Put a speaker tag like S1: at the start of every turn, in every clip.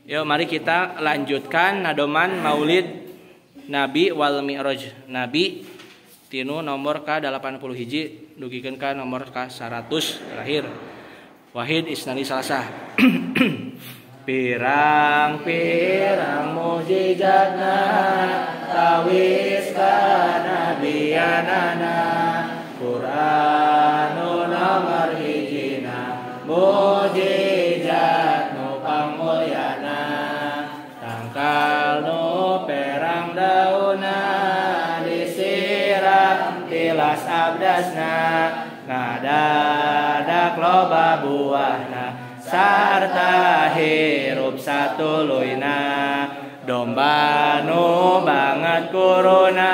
S1: Yuk mari kita lanjutkan nadoman Maulid Nabi wal Mi'raj Nabi tinu nomor ka-80 hiji dugikeun ka nomor ka-100 terakhir. Wahid Isnani Salasah. Pirang-pirang mujizatna tawis kanabianana Quran nu nomor hijina mujizat nu pamulyana tangkal nu perang dauna disiram tilas abdasna ngadadak loba buahna sarta hirup satuluyna domba nu banget kuruna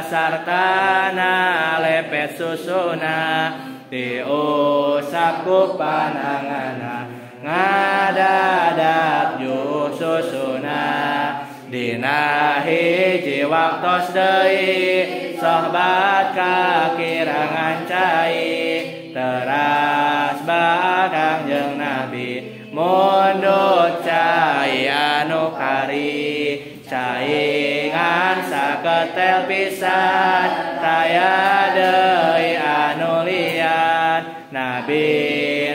S1: sartana lepet susuna diusap ku pananganna ngadadak ju susuna dina hiji waktos deui sohbat kakirangan cai teras bakang jeung Nabi mundut cai anu kari cai ngan saketel pisan taya deui anu lian Nabi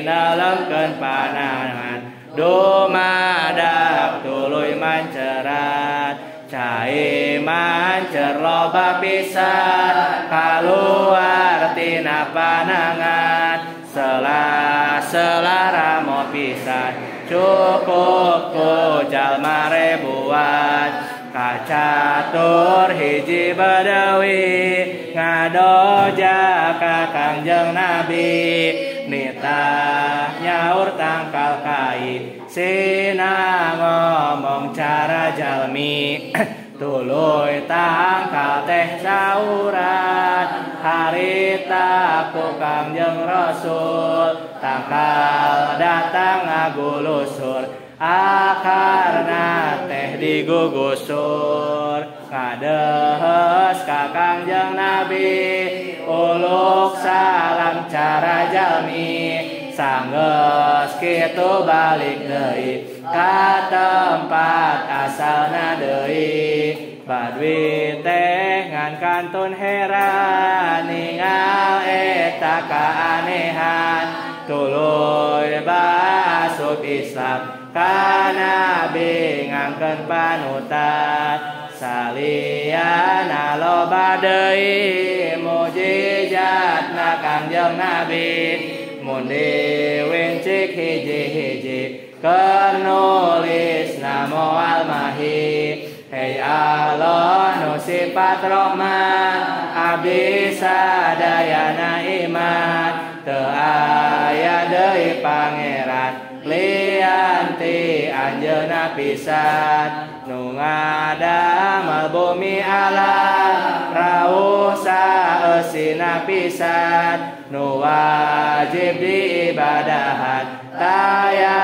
S1: nelemkeun panangan dumadak tuluy mancerat cai mancer loba pisan kaluar tina panangan sela-sela ramo pisan cukup ku jalma ribuan kacatur hiji badawi ngadoja ka Kangjeng Nabi nitah nyaur tangkal kai sina ngomong cara jalmi tuluy tangkal teh sauran harita ku Kangjeng Rasul tangkal datang ngagulusur akarna teh digugusur ngadehes ka Kangjeng Nabi uluk salam cara jalmi sanggeus kitu balik deui ka tempat asalna deui badwi teh ngan kantun heran ningal eta kaanehan tuluy basup Islam ka Nabi ngangkeun panutan saliyana loba deui mujizatna Kangjeng Nabi mun diwincik hiji-hiji keur nulisna moal mahi. Hei Allah nu sifat Rahman abdi sadayana iman teu aya deui pangeran lian ti anjeunna pisan nu ngadamel bumi alam rauh saeusina pisan nu wajib diibadahan taya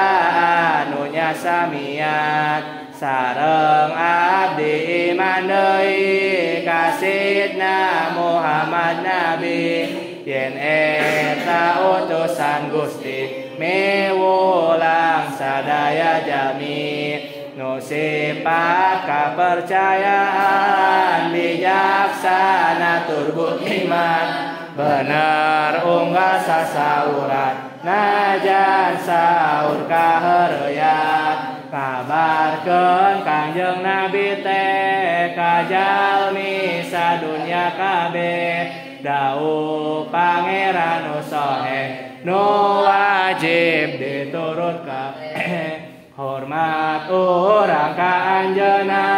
S1: anu nyasamian sareng abdi iman deui ka Sidna Muhammad Nabi yen eta utusan Gusti miwulang sadaya jalmi nu sifat kapercayaan bijaksana tur budiman bener unggal sasauran najan saur kaheureuyan kabarkeun Kangjeng Nabi teh ka jalmi sadunya kabeh dawuh pangeran nu soheh nu wajib diturut kabeh hormat urang ka anjeunna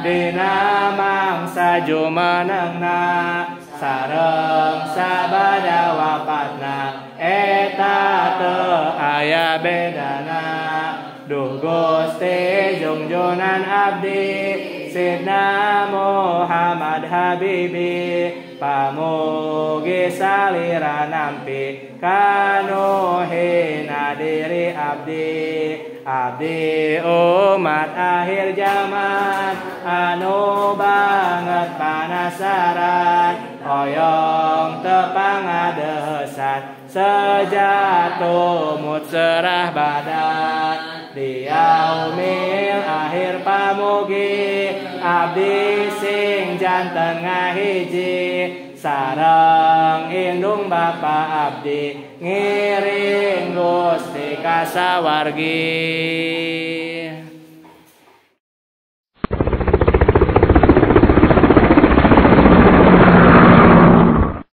S1: dina mangsa jumenengna sareng sabada wafatna eta teu aya bedana. Duh Gusti jungjunan abdi Sidna Muhammad Habibi pamugi salira nampi kanu hina diri abdi abdi umat akhir zaman anu banget panasaran hoyong tepang adesan sejatumut serah badan. Di yaumil akhir pamugi abdi sing janten ngahiji sareng indung bapa abdi ngiring Gusti kasawargi.